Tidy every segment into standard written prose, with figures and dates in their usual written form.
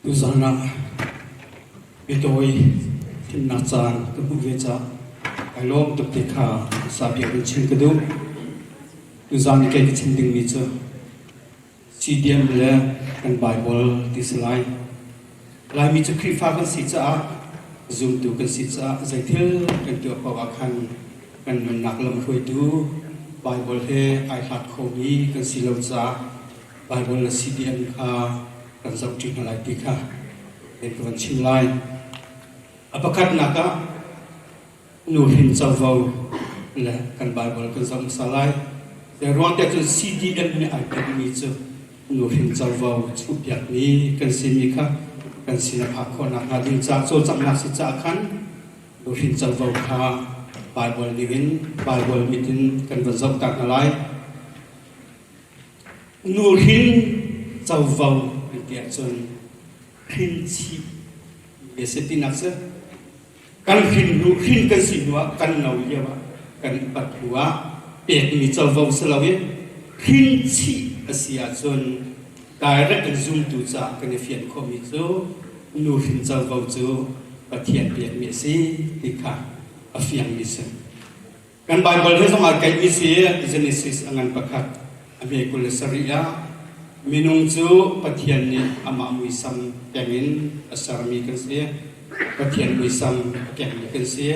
Tuzaan ah biatawi thimnak caan ka hmuh ve caah kai lawm tuk ti kha sapiak in chim ka duh. Tuzaan i kei ka chim dingmi cu CDM le kan Baibal ti si lai. Laimi cu Khrihfa kan si caah zumtu kan si caah zeithil kan tuah paoh ah khan kan nunnak lamhruaitu Baibal he ai hlat khomi kan si lo caah Baibal le CDM kha kan zohṭi hna lai ti kha ka van chim lai. A pakhatnak ah nuhrin covo le kan Baibal kan zoh hmasa lai. Zeiruang tiah cun CDM nih ai tinhmi cu nuhrin covo chuhpiakmi kan simi kha kan sin a phak khawh nakhnga ding caah cawlcanghnak si caah khan nuhrin covo kha Baibal ningin Baibal mit in kan van zoh ta hna lai. Nuhrin covo an ti ahcun hrin chih mi a si tinak si. Kan hrin hnu hrin kan si hnu ah kan no lio ah kan upat hnu ah pekmi covo si loin hrin chih a si ahcun direct in zumtu caah kan i fian khawhmi cu nuhrin covo cu Pathian pekmi a si ti kha a fiangmi si. Kan Baibal he zong aa kaihmi si Genesis a ngan pakhat a hme 27 ah minung cu Pathian nih amah muisam keng in a sermi kan si. Pathian muisam a kengmi kan si.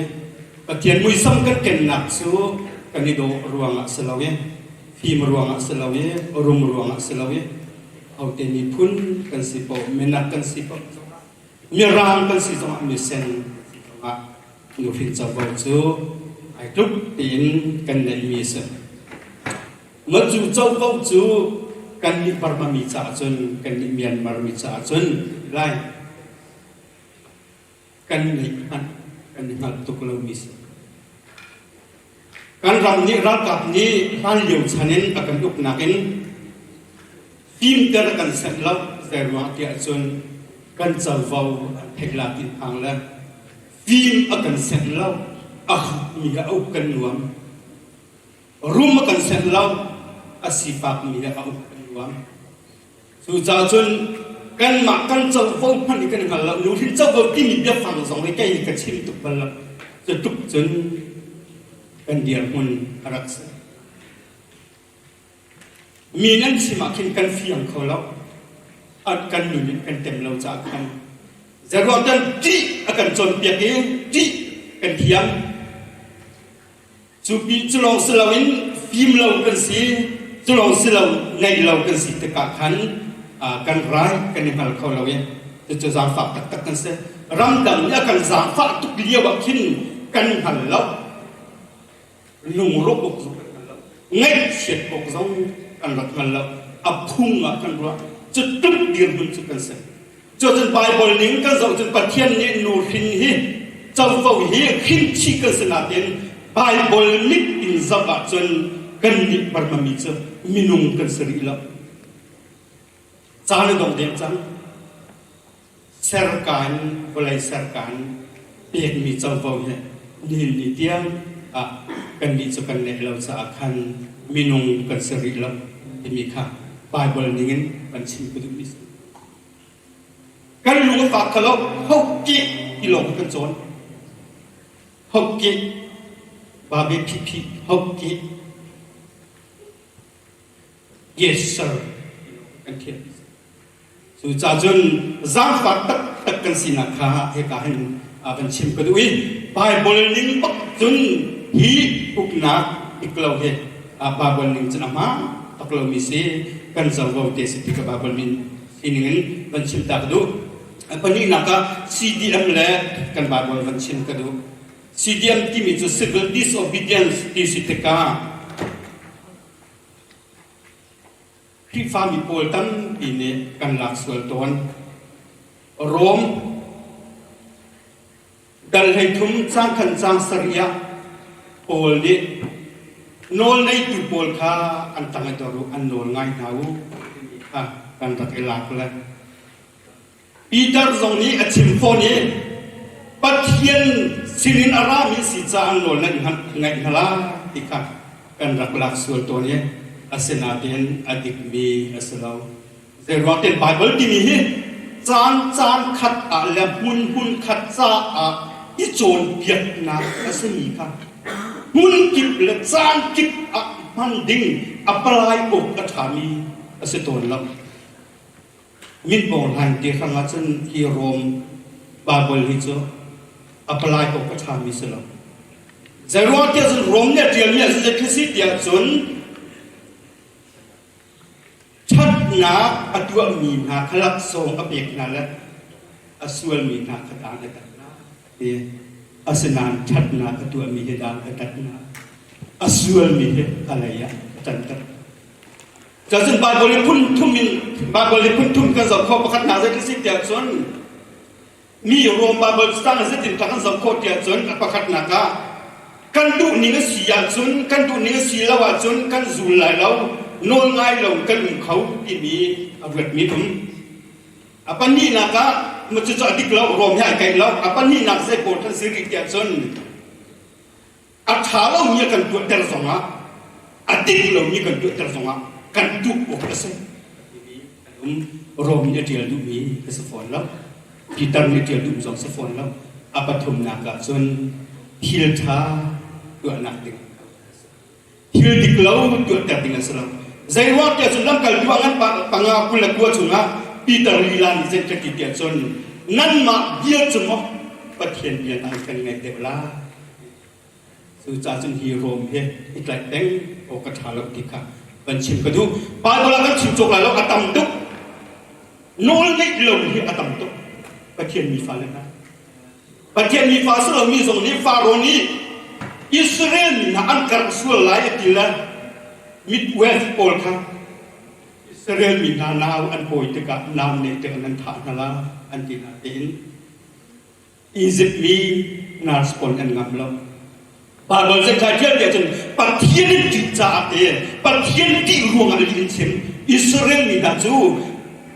Pathian muisam kan kennak cu kan i dawh ruangah si lo i fim ruangah si lo i rum ruangah si lo i hote miphun kan si paoh minak kan si paoh mirang kan si zongah misen si zongah Nuhrin covo cu ai tluk tiin kan neihmi a si. Cu covo cu kannih Burma mi caah cun kannih Myanmar mi caah cun lai kan neih hmanh kan i hngalh tuk lomi si. Kan ram nih ralkap nih hlanlio chan in a kan uknak in fimter a kan senh lo zeiruang tiah cun kan covo an theih la ti phang le fim a kan senh lo a mi he a uk kan nuam rum a kan senh lo a sifak mi he a uk kan nuam Cucaah cun kanmah kan covo hmanh hi kan hngal lo. Nuhrin covo timi biafang zong hi kei ka chim tuk bal lo. Cu tuk cun kan dirhmun a rak si. Mi nan chim ah khin kan fiang kho lo. An kan nun in kan tem lo caah khan zeruang tan ṭih a kan cawnpiak i ṭih kan thiam. Cu pi cu lawng si loin fim lo kan si, cu lawng si lo ngeih lo kan si tikah khan kan rai kan i hngal kho lo i cucu zaangfah taktak kan si. Ramdang nih a kan zaangfah tuk lio ah khin kan hngal lo. Lungrawh awk zong kan hngal lo. Ngaihchiat awk zong kan rak hngal lo. A phung ah kan ruah. Cu tluk dirhmun cu kan si. Cucun Baibal ning kan zoh cun Pathian nih nuhrin hi covo hi hrinchih kan si nain Baibal mit in zoh ahcun kannih Burma mi cu minung kan si rih lo. Caan a dong deng cang. Serka in vawlei serka in pekmi covo hi nihin ni tiang ah kannih cu kan neih lo caah khan minung kan si rih lo timi kha Baibal ningin kan chim ka duhmi si. Kan lung a fak kho lo, hokki ti lawng kan cawn. Hokki, babe phi phi, hokki. Yes sir, kan thiam. Cucaah cun zaangfak taktak kan sinak kha hika hin kan chim ka duh i Baibal ning bak cun hi uknak dik lo hi Baibal ning cun a hmaan tak lomi si kan covo te si ti ka Baibal min sining in van chim ta ka duh. Pahnihnak ah CDM le kan Baibal van chim ka duh. CDM timi cu civil disobedience ti si tikah Khrihfami pawl tampi nih kan lak sual tawn. Rom dal 13 caang khan caang sarih ah Paul nih nawl neitu pawl kha an tang i dor u, an nawl ngai hna u timi kha kan rak i lak le Peter zong nih a chim fawn i Pathian sinin a rami si caah an nawl nan ngaih hna lai ti kha kan rak lak sual tawn i asinain a dikmi a si lo. Zeiruang ten Baibal timi hi Caan caan khat ah le hmun hmun khat caah i cawnpiaknak a simi kha hmun kip le caan kip ah hman ding a palai awk a ṭhami a si tawn lo. Min Aung Hlaing te hrang ah cun hi Rom Bible hi cu a palai awk a ṭhami si lo. Zeiruang tiah cun Rom nih a ṭialmi ah zeitluk si tiah cun Ṭhatnak a tuahmi hna kha laksawng a pek hna le a sualmi hna kha dan a tat hna a ti. Asinain ṭhatnak a tuahmi hi dan a tat hna. A sualmi hi a lei ah a ṭanter. Cun Baibal i phun thum in Baibal i phun thum kan zoh khawh pakhat hna zei si tiah cun mi Rom Baibal cang zeitin dah kan zoh khawh tiah cun a pakhatnak ah kan duh ning a si ahcun kan duh ning a si lo ahcun kan zul lai lo nawl ngai lo kan um kho timi a ruatmi um a pahnihnak ah cucu a dik lo Rom he ai kaih lo a pahnihnak zei pawl kan si rih tiah cun a ṭha lomi a kan tuahter zongah a dik lomi kan tuahter zongah kan duh awk a si timi an um Rom nih a ṭial duhmi a si fawn lo Peter nih a ṭial duhmi zong si fawn lo a pathumnak ah cun thil ṭha tuahnak ding thil dik lo tuahter ding a si lo zeiruang tiah cun lamkaltu a ngan panga 29 chungah Peter lila nih zei ka ti tiah cun nanmah bia cu maw Pathian bia hna kan ngaih deuh la Cucaah cun hi Rom hi i tlaih peng awk a ṭha lo ti kha van chim ka duh. Baibal ah kan chim cawk lai lo, a tam tuk. Nawl ngeih lo hi a tam tuk. Pathian mi fale hna. Pathian mi fa si lomi zong nih Faro nih Israel mi hna an karh sual lai a ti le midwife pawl kha Israel mi hna nau an pawi tikah nam neih tikah nan thah hna la an ti hna tiin Izipt mi nurse pawl an ngamh lo. Baibal zeithla ṭial tiah cun Pathian in ṭih caah te Pathian ṭih ruangah lih in chim Israel mi hna cu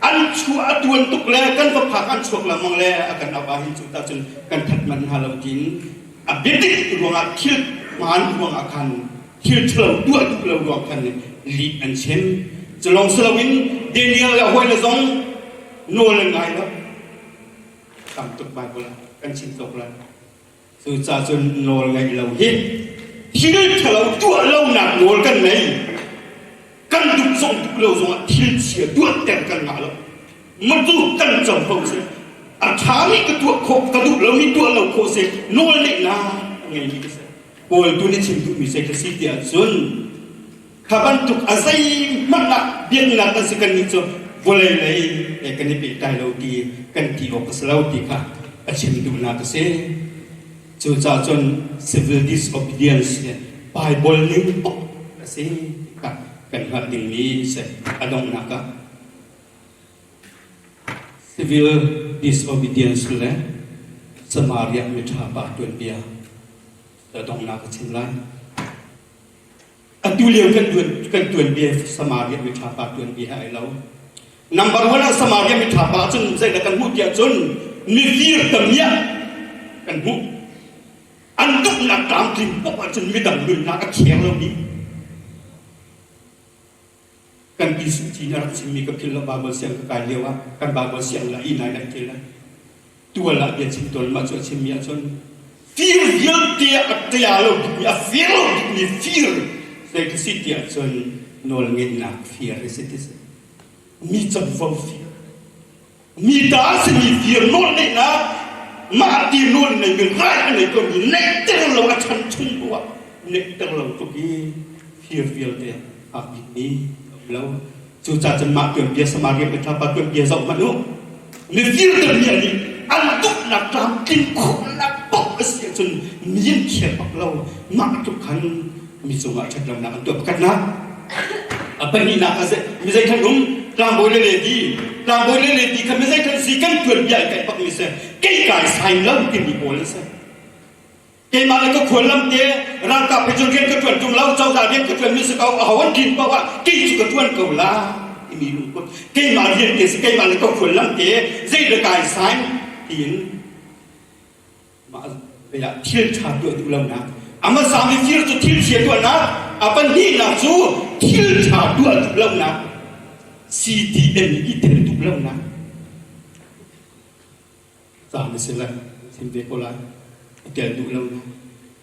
an chuah a tuan tuk le kan va phak an chuak lengmang le a kan auh ahhin cu ta cun kan that manh hna lo tiin a biadik ruangah thil hmaan ruangah khan thil ṭhalo tuah duh lo ruang khan lih an chim. Cu lawng si loin Daniel le a hawile zong nawl an ngai lo. Tam tuk Baibal ah kan chim tuk lai. Cucaah cun nawl ngeih lo hi thil ṭhalo tuah lonak nawl kan ngei. Kan duh zong duh lo zongah thil chia tuahter kan ngah lo. Matu kan covo si. A ṭhami ka tuah khawh, ka duh lomi tuah lo khawh si. Nawl ngeihnak a ngeimi ka si. Paul tu nih chim duhmi zei ka si tiah cun Kha bantuk a zeihmanh ah biaknak an si kannih cu vawlei lei he kan i pehtlai lo ti kan ti awk a si lo ti kha a chim duhnak a si. Cucaah cun civil disobedience hi Bible ning awk a si ti kha kan hngalh dingmi si. A donghnak ah civil disobedience le Samaria miṭha pa tuanbia a donghnak a chim lai. Atu lio kan tuan kan tuanbia Samaria miṭha pa tuanbia he ai lo. Number one ah Samaria miṭha pa cun zeidah kan hmuh tiah cun mifir tamiah kan hmuh. An duhnak tlamtling poah ahcun midang nunnak a kheng lomi kan pi Suh Ci nih a rak chimmi ka philh lo Baibal siang ka kai lio ah kan Baibal siang la i nai dai te la tual ah bia chim tawn mah cu a chimmi ahcun fir vialte a ṭia lo bikmi a fir lo bikmi fir zei ka si ti ahcun nawl ngeihnak fir a si ti si mi canvo fir mi ta a simi fir nawl ngeihnak mah ti nawl neimi rai a nei komi neihter lo a chan chung bu ah neihter lo tluk i fir vialte a bikmi a um lo Cucaah cun mah tuanbia Samaria miṭha pa tuanbia zoh hmanh u. Mifir deuhmi nih an duhnak tlamtlin khawhnak paoh a si ahcun mi an thiam bak lo. Mah tluk khan mi cungah ṭhatlonak an tuah pakhatnak. A pahnihnak ah mi zei khan um tlangbawi le Levi tlangbawi le Levi kha mi zei khan si kan tuanbia ai kaih bakmi si kei kai sain lo timi pawl an si. Keimah le ka khuallam te ralkap he cun rian ka ṭuan ṭung lo, cozah rian ka ṭuanmi si ko, aho an tlin paoh ah kei cu ka ṭuan ko la timi lungput keimah rian te si keimah le ka khuallam te zeidah kai sain tiin mah ah thil ṭha tuah duh lonak a hmasa mi fir cu thil chia tuahnak a pahnihnak cu thil ṭha tuah duh lonak CDM i tel duh lonak. Caan a si lai. Chim ve ko lai. A tel duh lo na.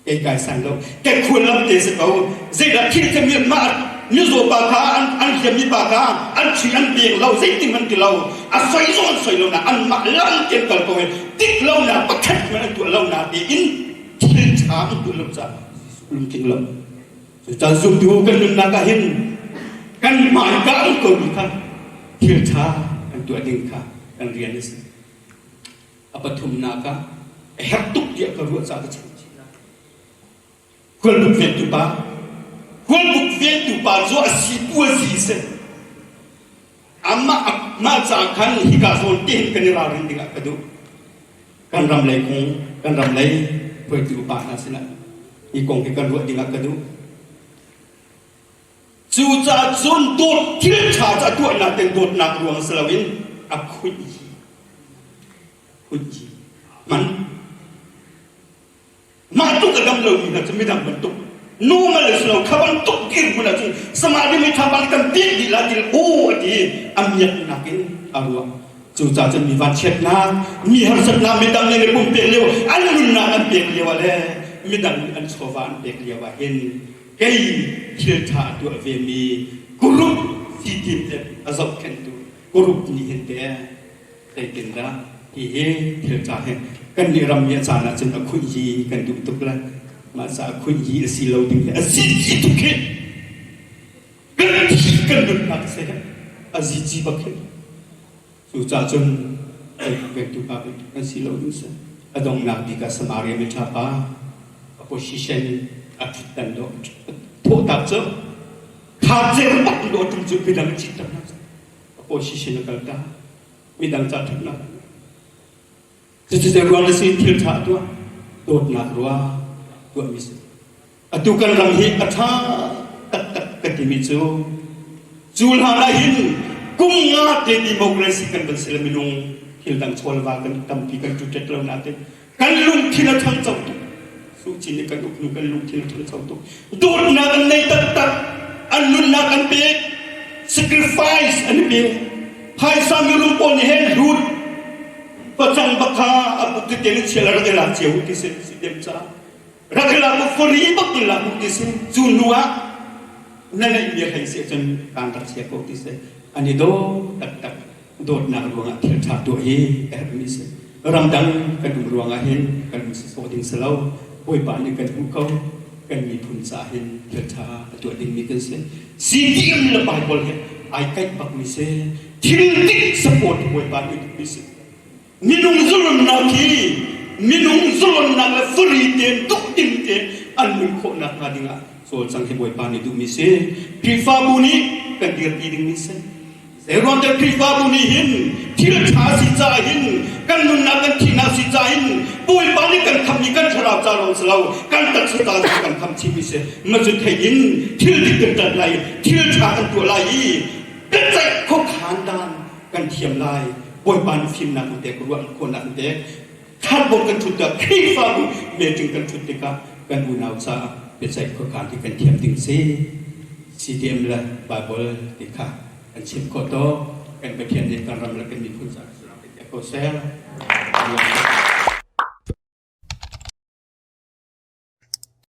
Kei kai san lo. Kai khual lam te si ko. Zeidah thil ka mi mah mizaw pa kha an an hliam mi pa kha an ṭhi an peng lo zeitin an ti lo. A soi zawn soi lo na an mah lam ten kal ko i dik lo na pakhat hmanh an tuah lo na tiin thil ṭha an tuah lo caah Jesuh lungtling lo. Cucaah zumtu kan nunnak ah hin kan hmaika um komi kha thil ṭha kan tuah ding kha kan rian a si. A pathumnak ah a herh tuk tiah ka ruah caah ka chim chih lai. Khualbuk ventu pa Khualbuk ventu pa cu a si pu a si si. Amah mah caah khan hika zawn te hin kan i ralrin dingah ka duh. Kan ram lei kong, kan ram lei hruaitu upa hna sinah hi kong hi kan ruah dingah ka duh. Cucaah cun dawt thil ṭha cu a tuahnak ten dawtnak ruang si loin a khuih khuih hman Mah tuk a dam lomi hna cu midang bantuk normal a si lo kha bantuk dirhmun ahcun samadhi mi tha bang kan piak dih la ti aw a ti a miaknak in a ruah. Cucaah cun mi vanchiatnak, mi harsatnak midang nih pumpek lio an nunnak an pek lio ah le midang nih an chawva an pek lio ah hin kei thil ṭha a tuah ve mi group CTM a zohkhenhtu group nih hin teh Zeitindah hihi thil ca hi kan nih ram nih a caan ahcun a khuih hi kan duh tuk le mah ca a khuih hi a si lo ding hi a si tuk hi kan thi kan nunnak si a zici bak hi cucaah cun pektu pa kan si lo ding si a donghnak bik ah Samaria miṭha pa a position a ṭhutdan dawh thawhtak cu kha cer bak dawh ṭung cu midang cit tak a position a kal ta midang ca ṭhatnak cucu zei ruang na si thil ṭha tuah dawtnak rua tuahmi si atu kan ram hi a ṭha taktak ka timi cu cu hlan ah hin kum nga te democracy kan van si le minung thil dang chawlva kan tampi kan ṭuṭet lo nain kan lungthin a ṭhangcho tuk Suh nih kan uk hnu kan lungthin a ṭhangcho tuk dawtnak an nei taktak an nunnak an pek sacrifice an i pe phaisa mirum pawl nih hen hlut pacang bakha a buk tete in chial rak i lak cio ti si si dem ca rak i lak fari bak in lak ti si cu hnu ah na neih mi hlei si cun kan rak chia ko ti si an i daw taktak dawtnak ruangah thil ṭha tuah hi a herhmi si. Ramdang kan um ruangah hin kan um sawsawh ding si lo. Bawipa nih kan hmuh ko. Kan miphun caah hin thil ṭha a tuah dingmi kan si. CDM le Bible he ai kaih bakmi si. Thil dik support Bawipa nih duhmi si. Minung zulunnak hi minung zulunnak le furi tein duh ding tein an nun khawhnak hnga dingah cawlcang hi Bawipa nih duhmi si. Khrihfabu nih kan dirpi dingmi si. Zeiruang dah Khrihfabu nih hin thil ṭha si caah hin kan nunnak kan thihnak si caah hin Bawipa nih kan khammi kan thlarau ca lawng si lo kan taksa ca zong kan kham chihmi si ma cu thei in thil dik kan ṭanh lai thil ṭha kan tuah lai i biaceih khuakhan dan kan thiam lai Bawipa nih fimnak in pek ruah khawhnak in pek Khatbawm kan ṭhut tikah Khrihfabu meeting kan ṭhut tikah kan unau caah biaceih khuakhan hi kan thiam ding si. CDM le Bible ti kha kan chim khawh tawk. Kan Pathian nih kan ram le kan miphun caah ko seh.